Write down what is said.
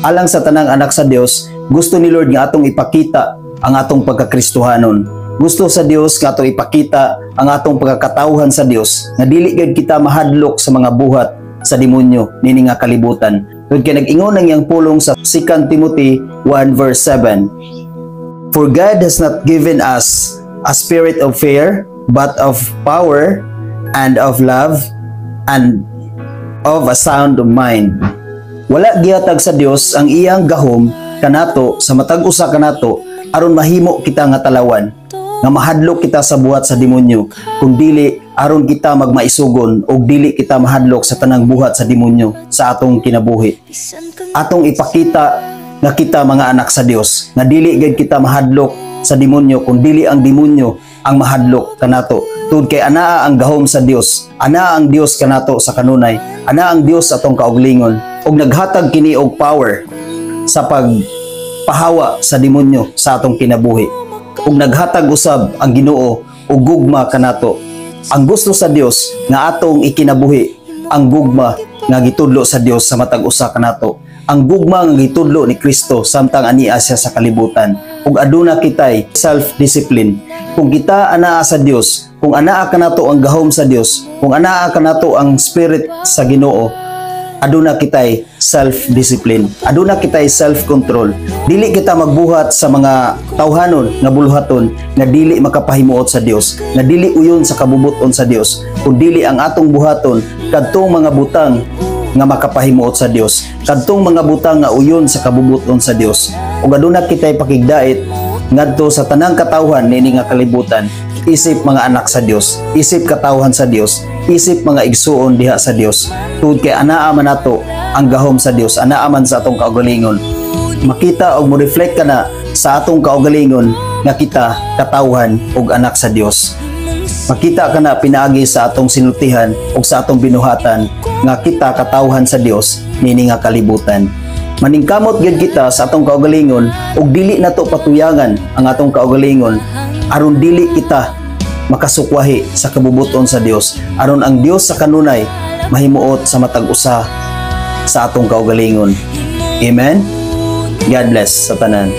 Alang sa tanang anak sa Dios, gusto ni Lord nga atong ipakita ang atong pagkakristohanon. Gusto sa Dios nga atong ipakita ang atong pagkakatawhan sa Dios, nga dili gyud kita mahadlok sa mga buhat sa demonyo nini nga kalibutan. Tungod kay nag-ingon ang iyang pulong sa 2 Timothy 1 verse 7, "For God has not given us a spirit of fear, but of power and of love and of a sound mind." Wala gihatag sa Dios ang iyang gahom kanato, sa matag usa kanato, aron mahimo kita nga talawan nga mahadlok kita sa buhat sa demonyo, kung dili aron kita magmaisugon og dili kita mahadlok sa tanang buhat sa demonyo sa atong kinabuhi. Atong ipakita nga kita mga anak sa Dios, nga dili gid kita mahadlok sa demonyo, kung dili ang demonyo ang mahadlok kanato. Tungod kay anaa ang gahom sa Dios, anaa ang Dios kanato sa kanunay, anaa ang Dios atong kaugalingon ug naghatag kini og power sa pagpahawa sa demonyo sa atong kinabuhi. Ug naghatag usab ang Ginoo og gugma kanato. Ang gusto sa Dios nga atong ikinabuhi ang gugma nga gitudlo sa Dios sa matag usa kanato, ang gugma nga gitudlo ni Kristo samtang ania siya sa kalibutan. Ug aduna kitay self-discipline. Kung kita anaa sa Dios, kung anaa kanato ang gahom sa Dios, kung anaa kanato ang spirit sa Ginoo, aduna kitay self-discipline. Aduna kitay self-control. Dili kita magbuhat sa mga tawhanon nga buluhaton nga dili makapahimuot sa Dios, nga dili uyon sa kabubuton sa Dios, kun dili ang atong buhaton kadtong mga butang nga makapahimuot sa Dios, kadtong mga butang nga uyon sa kabubuton sa Dios. Ug aduna kitay pakigdait ngadto sa tanang katawhan niini nga kalibutan, isip mga anak sa Dios, isip katawhan sa Dios, isip mga igsuon diha sa Dios. Tungod kay anaa man nato ang gahom sa Dios, anaa man sa atong kaugalingon. Makita og mo reflect kana sa atong kaugalingon nga kita katawhan ug anak sa Dios. Makita kana pinaagi sa atong sinultihan ug sa atong binuhatan nga kita katawhan sa Dios niini nga kalibutan. Maningkamot gyud kita sa atong kaugalingon ug dili nato patuyangan ang atong kaugalingon aron dili kita makasukwahi sa kabubuton sa Dios, aron ang Dios sa kanunay mahimuot sa matag usa sa atong kaugalingon. Amen. God bless sa tanan.